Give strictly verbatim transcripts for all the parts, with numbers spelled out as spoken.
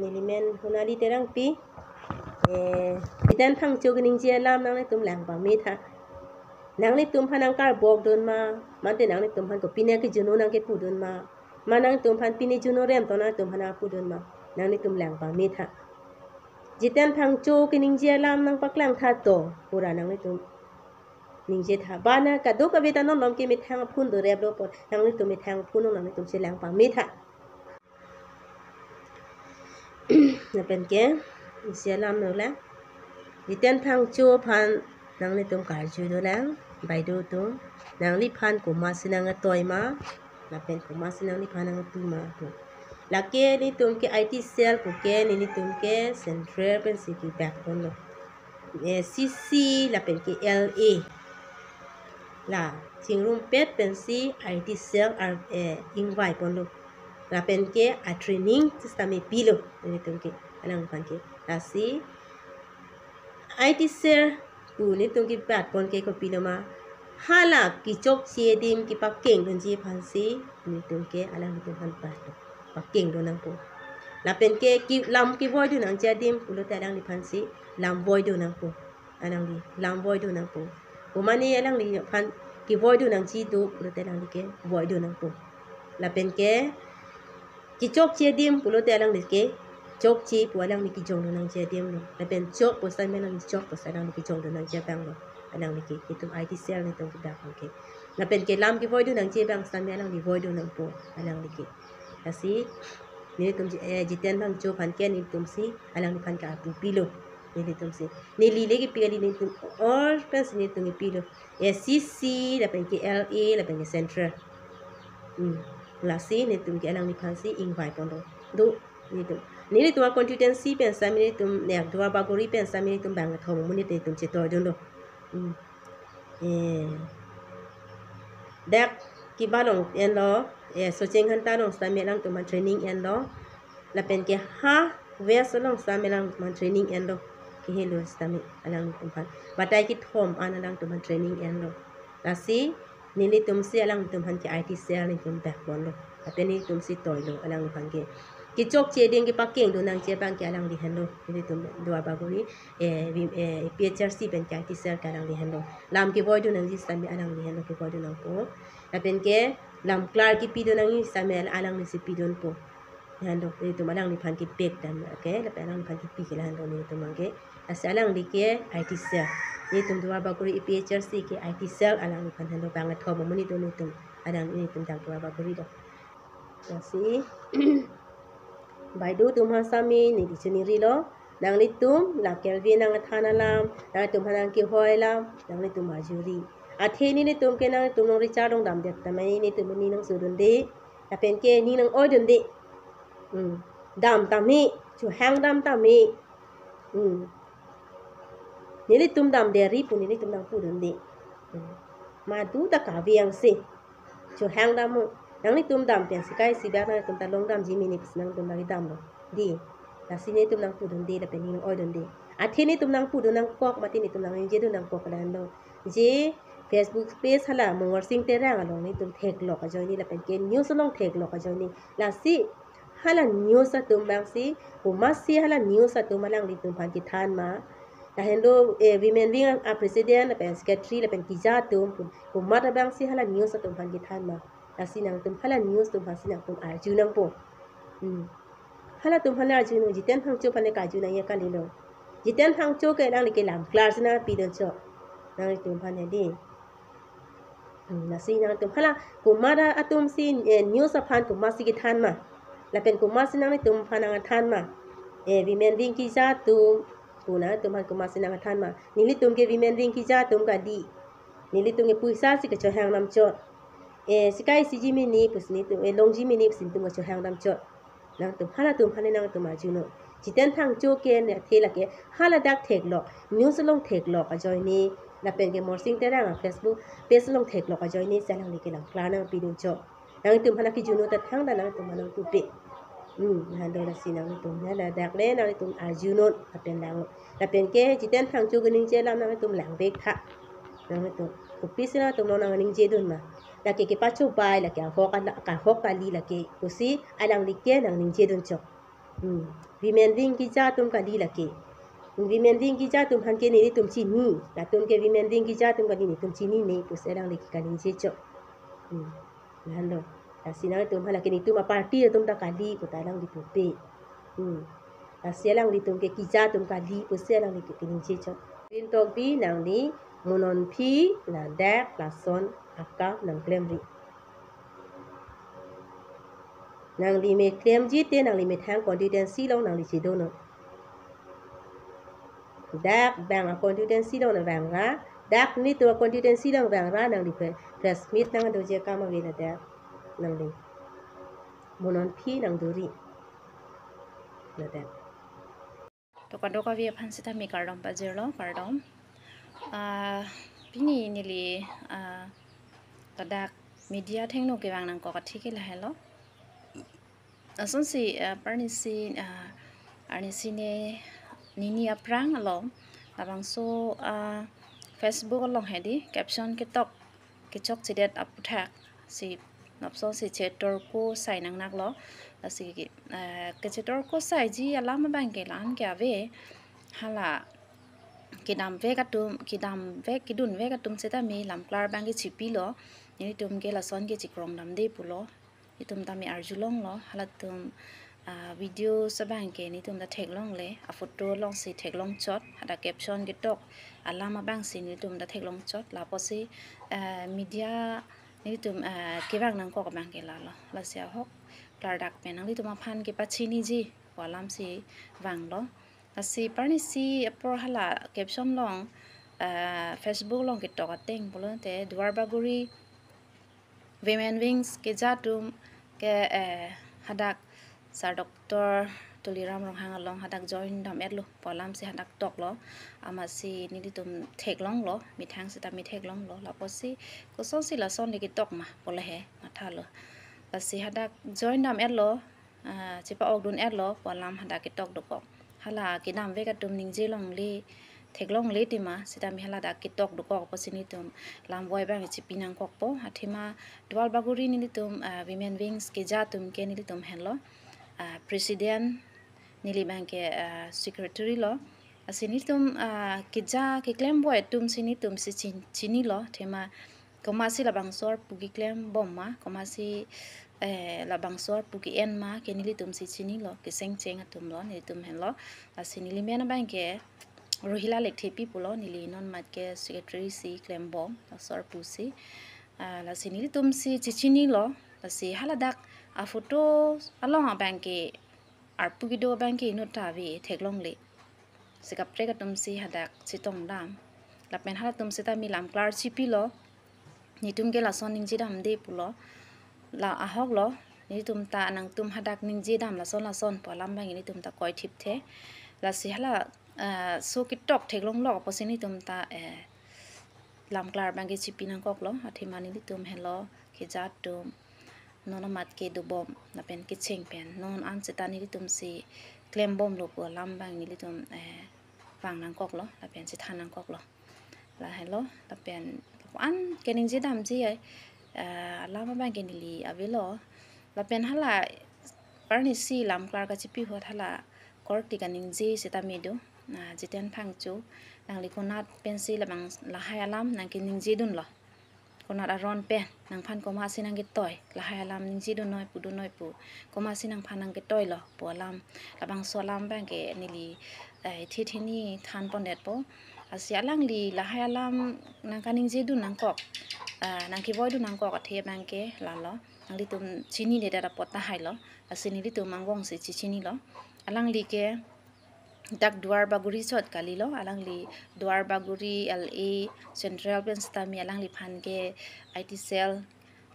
Nelimen Honali Terangpi. Eh, Jiten Phangcho kaningje alam nanglitum lang pame tha. Nanglitum aphan nangkarbok dun ma, mate nanglitum aphan kopine kejuno nangkepu dun ma, ma nanglitum aphan pine juno rem to nanglitum aphan nangpu dun ma, nanglitum lang pame tha. Jiten Phangcho kaningje alam nangpaklang tha to, pura nanglitum ningje tha. Bana kadokave ta non lom ke methang aphun dorep lo apot, nanglitum methang aphun nanglitum chelang pame tha. Lapen ke, isi alam lo lang. Jiten Phangcho aphan nanglitum karju dolang, baido atum. Nangliphan komatsi nangatoi ma, lapen komatsi nangliphan nangatum ma pu. Lake nelitum ke I T cell pu ke, nelitum ke central pensi ke backbone lo. Eh, C C lapen ke L A. La, chingrumpet pensi I T cell ar, eh, ingvai ponlo. Lapen ke a training system e pilo, nelitum ke, alangphan ke. Lasi, I T cell pu nelitum ke bat pon ke kopilo ma. Hala kechokche adim kepakeng dunji aphansi, nelitum ke alanglitum aphan bat lo. Pakeng dun nangpo. Lapen ke, ke lam kevoi dun nangji adim pulote alangliphansi lam voi dun nangpo. Alangli lam voi dun nangpo. Komane alangliphan kevoi dun nangji do pulote alangli kevoi dun nangpo. Lapen ke, kechokche adim pulote alangli ke chokche pu alangli kejong dun nangji adim lo. Lapen chok pu setame alangli chok pu setame alangli kejong dun nangji abang lo. Alangli ke, itum I T cell nelitum ke dak ke. Lapen ke lam kevoi dun nangji abang setame alangli voi dun nangpo, alangli ke. Lasi, nelitum ji-, eh, Jiten Phangcho aphan ke nelitumsi alangliphan ke apu pilo, nelitumsi. Neli le kepi kali, nelitum all pensi nelitum kepilo. Eh, C C, lapen ke L A, lapen ke central. Hmm. Lasi nelitum ke alangliphansi ingvai pon do. Do, nelitum. Nelitum a constituency pen setame nelitum, nek Duar Bagori pen setame nelitum bang kethom amonit nelitum chetoi dun do. Hmm. Eh, dak Kiba along enlo, eh, Socheng Hanta along setame alangtum aphan training enlo. Lapen ke ha West along setame alangtum aphan training enlo. Kehelo setame alangtum aphan. Batai kethom an alangtum aphan training enlo. Lasi, nelitumsi alangtum aphan ke I T cell nelitum backbone lo. Lapen nelitumsi toilo alangliphan ke. Kechokche adim kepakeng dun nangji abang ke alangli henlo. Nelitum Duar Bagori, eh, vi-, eh, P H R C pen ke I T cell ke alangli henlo. Lam kevoi dun nangji setame alangli henlo kevoi dun nangpo. Lapen ke lam klar kepi dun nangji setame alanglisi pi dunpo. Henlo, nelitum alangliphan kepek dam, okay, lapen alangliphan kepi ke la henlo nelitum abang ke. Lasi alangli ke I T cell. Nelitum Duar Bagori P H R C ke I T cell alangliphan henlo bang kethom amonit do nelitum. Alang nelitum dak Duar Bagori do. Lasi, baido atum aphan setame neli chinirilo, nanglitum la Kelvin nangthan alam, nanglitum aphan nangkehoi alam, nanglitum arjuri. Athe nelitum ke nanglitum along Richard along damdet tame nelitum ning nangso dunde, lapen ke ning nang-oi dunde. Hmm. Dam tame, chohang dam tame. Hmm. Nelitum damde ri pu nelitum nangpu dunde. Hmm. Madu ta kave angse. Chohang dam mo. Nanglitum dam pen sikai sibak nanglitum ta long damji mini pusi nanglitum lagi damlo. Dei. Lasi nelitum nangpu dunde lapen ning nang-oi dunde. Athe nelitum nangpu dun nangkok mate nelitum nangningje dun nangkok la henlo. Je Facebook page hala Morsing Terang along nelitum theklok ajoine lapen ke news along theklok ajoine. Lasi hala news atum abangsi, komatsi hala news atum alanglitum aphan kethan ma. Lahenlo, eh, Women Wing a, a president, lapen secretary, lapen keja atum, komat abangsi hala news atum aphan kethan ma. Lasi nangtum hala news atum aphansi nangtum arju nangpo. Hmm. Halatum aphan arjunon, Jiten Phangcho aphan le karju nangji kalilo. Jiten Phangcho ke alangli ke lam klar si nangpi dun chot. Nanglitum aphan ya dei. Hmm, lasi nangtum hala komat atumsi, eh, news aphan komatsi kethan ma. Lapen komatsi nanglitum aphan nangthan ma. Eh, Women Wing keja atum, pu nangtum aphan komatsi nangthan ma. Nelitum ke Women Wing keja atum kali. Nelitum ke poisa si kechohang dam chot. Eh, sikai siji mini pusi nelitum, eh, longji mini pusi nelitum kechohang dam chot. Nangtum halatum aphan le nangtum arjunon. Jiten Phangcho ke ne athe lake hala dak theklok, news along theklok ajoine, lapen ke Morsing Terang a Facebook page along theklok ajoine si alangli ke lam klar nangpi dun chot. Nangtum aphan nangkejuno ta thangta nangtum aphan nangpupe. Hmm, hando lasi nangtum hala dak le nangtum arjunon lapen lang. Lapen ke Jiten Phangcho kaningje alam nangtum langvek tha. Nangtum kopisi nangtum nangningjedun ma. Lake kepachobai, lake ahok ala, kahok kali lake pusi alangli ke nangningjedun chot. Hmm. Women wing keja atum kali lake. Women wing keja atum aphan ke nelitum chini. Latum ke women wing keja atum kali, netum chinine pusi alangli ke kaningje chot. Hmm. Lahenlo. Lasi nangtum aphan lake netum aparty atum ta kali pu ta alangli pupe. Hmm. Lasi alanglitum ke keja atum kali pusi alangli ke kaningje chot. Rin Tokbi, nangli mo non aphi ladak lason akam nangklemri. Nangli me klemji te nangli methang constituency along nangli chedonon. Dak bang a constituency along nangvangra, dak netum a constituency along vangra, nangli pre-, press meet nangdoji akam ave ladak. Nangli mo non aphi nangduri. Ladak. To kadokave aphan sitame kardom pajirlo, kardom. Ah, pini neli, ah, ladak media athengno kevang nangkok athe ke lahelo. Lasonsi, ah, parnisi, ah, arnisi ne nini aphrang along labangso, ah, Facebook along hedi caption ketok kechokchedet aphuthak si nopso si chetorko sai nangnaklo. Lasi, eh, kechetorko saiji alam abang ke la-an ke ave, hala kedamvek atum, kedamvek kedunvek atum sitame lamklar abang ke chipilo, nelitum ke lason ke chikrong damde pulo. Itum tame arjulonglo, halatum, ah, video abang ke netum ta theklongle, a photo alongsi theklong chot, hadak caption ketok alam abangsi netum ta theklong chot, lapusi, ah, media netum, ah, kevang nangkok abang ke lalo. Lasi ahok klardak pen nanglitum aphan kepachiniji pu alamsi vanglo. Lasi parnisi apor hala caption along, ah, Facebook along ketok ateng pulote Duar Bagori Women Wings keja atum ke, eh, hadak Sir Doctor Tuliram Ronghang along hadak join dam-etlo pu alamsi hadak toklo. Amatsi nelitum theklonglo, methang sitame theklonglo. Lapusi kosonsi lason le ketok ma pu lahe mathalo. Lasi hadak join dam-etlo, ah, chepa-okdun-etlo pu alam hadak ketok dokok. Hala kedamvek atum ningje longle, theklongle tema sitame hala dak ketok dokok pusi netum lamvoi abang chipi nangkokpo. Athema Duar Bagori nelitum, ah, Women Wings keja atum ke nelitum henlo, ah, president, neli abang ke, ah, secretary lo. Lasi netum, ah, keja keklem boi atumsi netumsi chin-, chinilo, athema komatsi labangso arpu keklem bom ma, komatsi, eh, labangso arpu ke-en ma ke nelitumsi chinilo, kesengcheng atumlo, nelitum henlo. Lasi neli men abang ke Rohila Lekthepi pulo, neli non mat ke secretary si klem bom, labangso arpu si. Ah, lasi nelitumsi chichinilo, lasi haladak a photo along abang ke arpu kedo abang ke inut ta ave theklongle. Si kaprek atumsi hadak chetong dam. Lapen halatum sitame lamklar chipilo. Netum ke lason ningje damde pulo. La ahoklo. Netum ta nangtum hadak ningje dam lason lason pu alam abang netum ta koi thipthe. Lasi hala, eh, so ketok theklonglo pusi netum ta, eh, lamklar abang ke chipi nangkoklo. Athema nelitum henlo keja atum non amat ke dobom lapen kecheng pen non an seta nelitumsi klem bomlo pu alam abang nelitum, eh, vang nangkoklo lapen chethan nangkoklo. Lahelo lapen an keningje damji, eh, alam abang ke neli avelo. Lapen hala parnisi lamklar kachipi ahut hala korte kaningje sitame do, ah, Jiten Phangcho, nangli konat pensi labang lahai alam nangkeningje dunlo. Konat aron pen nangphan komatsi nangketoi, lahai alam ningje dunnoi pu dunnoi pu, komatsi nangphan nangketoilo pu alam, labangso alam abang ke neli, eh, thithini than pondetpo. Lasi alangli lahai alam nangkaningje dun nangkok, ah, nangkevoi dun nangkok athe abang ke lalo. Nanglitum chininedet apot tahailo. Lasi nelitum angbongsi chichinilo. Alangli ke dak Duar Bagori chot kalilo, alangli Duar Bagori L A Central pen sitame alangliphan ke I T cell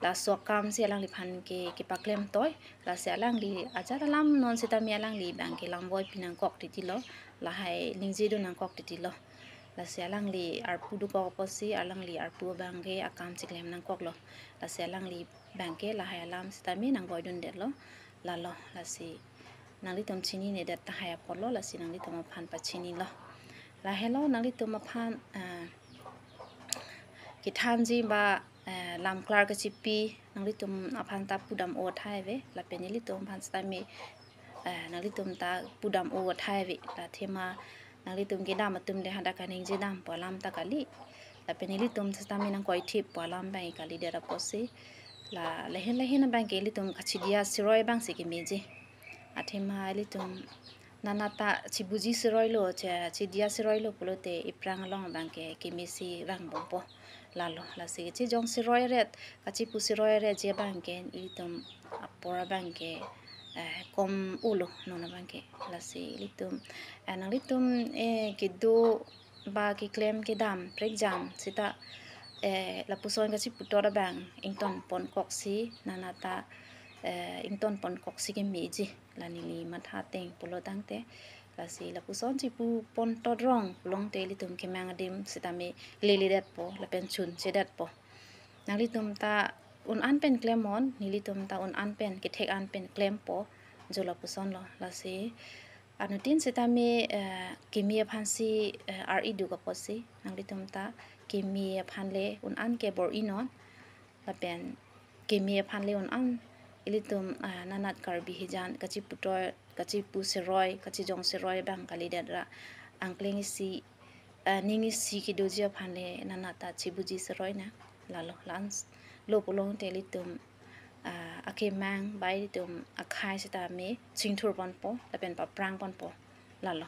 laso akamsi alangliphan ke kepaklem toi. Lasi alangli ajat alam non sitame alangli abang ke lamvoi pi nangkok titilo, lahai ningje dun nangkok titilo. Lasi alangli arpu dokok apotsi alangli arpu abang ke akam chiklem nangkoklo. Lasi alangli abang ke lahai alam sitame nangvoi dundetlo. Lalo, lasi nanglitum chininedet tahai apotlo, lasi nanglitum aphan pachinilo. Lahelo nanglitum aphan, ah, kethanji ba, eh, lamklar kachipi nanglitum aphan ta pudam-o tahai ave, lapen nelitum aphan sitame eh, nanglitum ta pudam-o athai ave. La athema nanglitum kedam atum de hadak kaningje dam pu alam ta kali. Lapen ilitum sitame nangkoi thip pu alam abang kalidet apotsi. La lahin lahin abang ke ilitum kachidia siroi abangsi kemeji. Athema ilitum nanata chibuji siroi lo, che-, chidia siroi lo pulote iphrang along abang ke kemesi vangbompo. Lalo, lasi kachijong siroi ret, kachipu siroi ret je abang ke ilitum apor abang ke, eh, kom-o lo non abang ke. Lasi ilitum, eh, nanglitum, eh, kedo ba keklem kedam prekjam seta, eh, lapuson kachiputhot abang ingtonpon koksi, nanata, eh, ingtonpon koksi kemeji, la neli matha ateng pulo tangte. Lasi lapuson chipuponthot rong pulongte ilitum kemang adim sitame leledetpo lapen chunchedetpo. Nanglitum ta un-an pen klemnon, nelitum ta un-an pen, kethek an pen klempo, jo lapuson lo. Lasi anuttin sitame, eh, keme aphansi, eh, ar-iduk apotsi, nanglitum ta keme aphan le un-an ke bor-inon, lapen keme aphan le un-an ilitum, ah, nanat Karbi hijan kachiputhot, kachipu siroi, kachijong siroi abang kalidet ra angkleng isi, ah, ning isi kedoji aphan le nanata chibuji siroi nang. Lalo, la-an s-, lo pulongte ilitum, ah, akemang ba ilitum akhei sitame chingthurponpo lapen paphrangponpo. Lalo.